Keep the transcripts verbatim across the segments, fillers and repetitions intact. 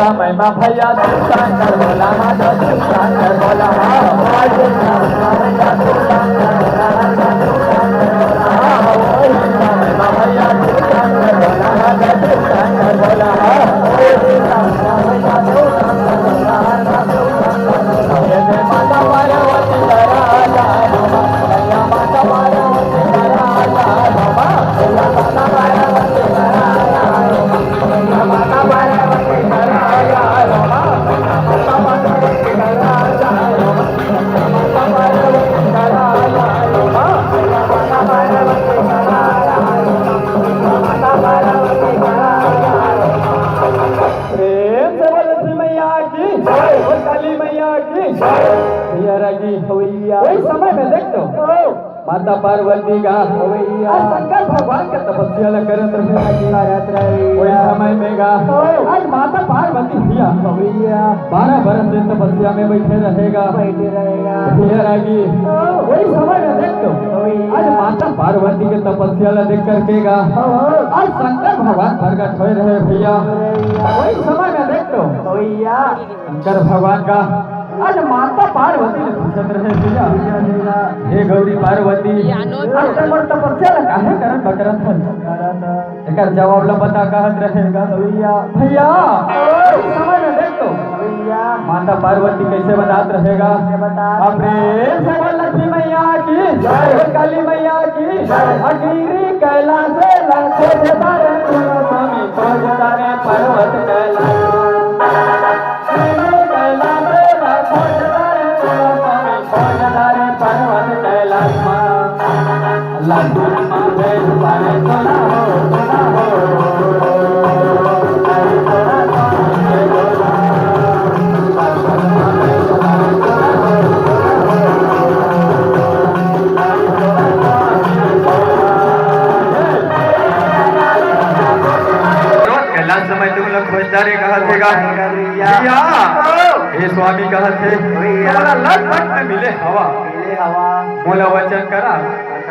समय मा भैया तू शंकर भोला, माता तू शंकर भोला। प्रेम से बोल लक्ष्मी मैया की जय, बोल काली मैया की जय। भैया रागी, भैया। वही समय में देख तो, माता पार्वती का भैया। और शंकर भगवान का तपस्या ल करत रहे। करत रहे। वही समय में का, आज माता पार्वती भैया, भैया। बारह बरस से तपस्या में बैठे रहेगा। बैठे रहेगा। भैया रागी, वही समय में देख तो, भैया। आज माता पार्वती के तपस्या ल देख करके का, आज शंकर भगवान प्रकट होए रहे भैया। वही समय में देख तो, भैया। शंकर भगवान का आज माता पार्वती ले पूछत रहे भैया, हे गौरी पार्वती, आज तैं मोर तपस्या ल काहे करत बकरत हस? एकर जवाब ल बता कहत रहेगा। भैया। भैया, उस समय में देख तो। भैया। माता पार्वती कैसे बतात रहेगा? कैसे बतात? अब प्रेम से बोल लक्ष्मी मैया की जय। बोल काली मैया की जय। अगिरी कैलाश से लंको से तारे, स्वामी को तारे पर्वत कैलाश। रोज कैलाश समय तुम लोग खोजता रे, कहत हे गा। भैया। भैया। हे स्वामी, कहत हे। भैया। मोला लटपट में मिले हवा। मिले हवा। मोला वचन करा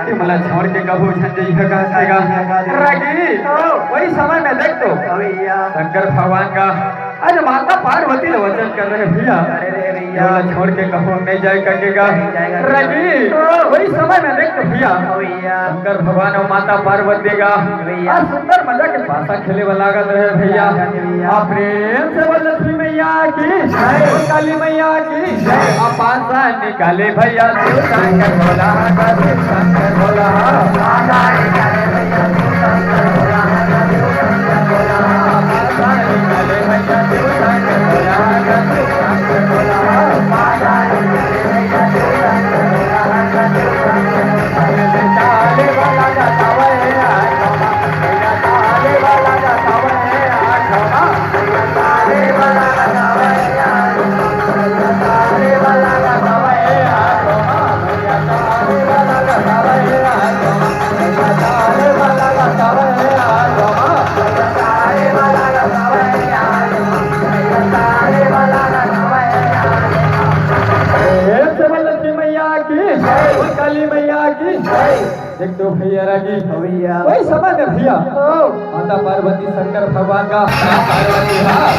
कि मोला छोड़ के कभू झन जइहा, कहत हे गा। रागी। वही समय में देख तो। भैया। शंकर भगवान का आज माता पार्वती ल वचन कर रहे भैया। अरे रे भैया। मोला छोड़ के कभू नहीं जाए करके गा। नहीं जाएगा। रागी। वही समय में देख तो भैया। भैया। शंकर भगवान और माता पार्वती का भैया। आज सुंदर मजा के पासा खेले वाला लागत रहे भैया। लागत रहे भैया। आप प्रेम से बोल लक्ष्मी मैया की जय। काली मैया की जय। आप पासा निकाले भैया, शिव शंकर भोला, शिव शंकर भोला। प्रेम से बोल लक्ष्मी मैया की जय, बोल काली मैया की जय। देख तो भैया रागी, भैया। वही समय में भैया, ओ। माता पार्वती शंकर भगवान का, पार्वती हाँ।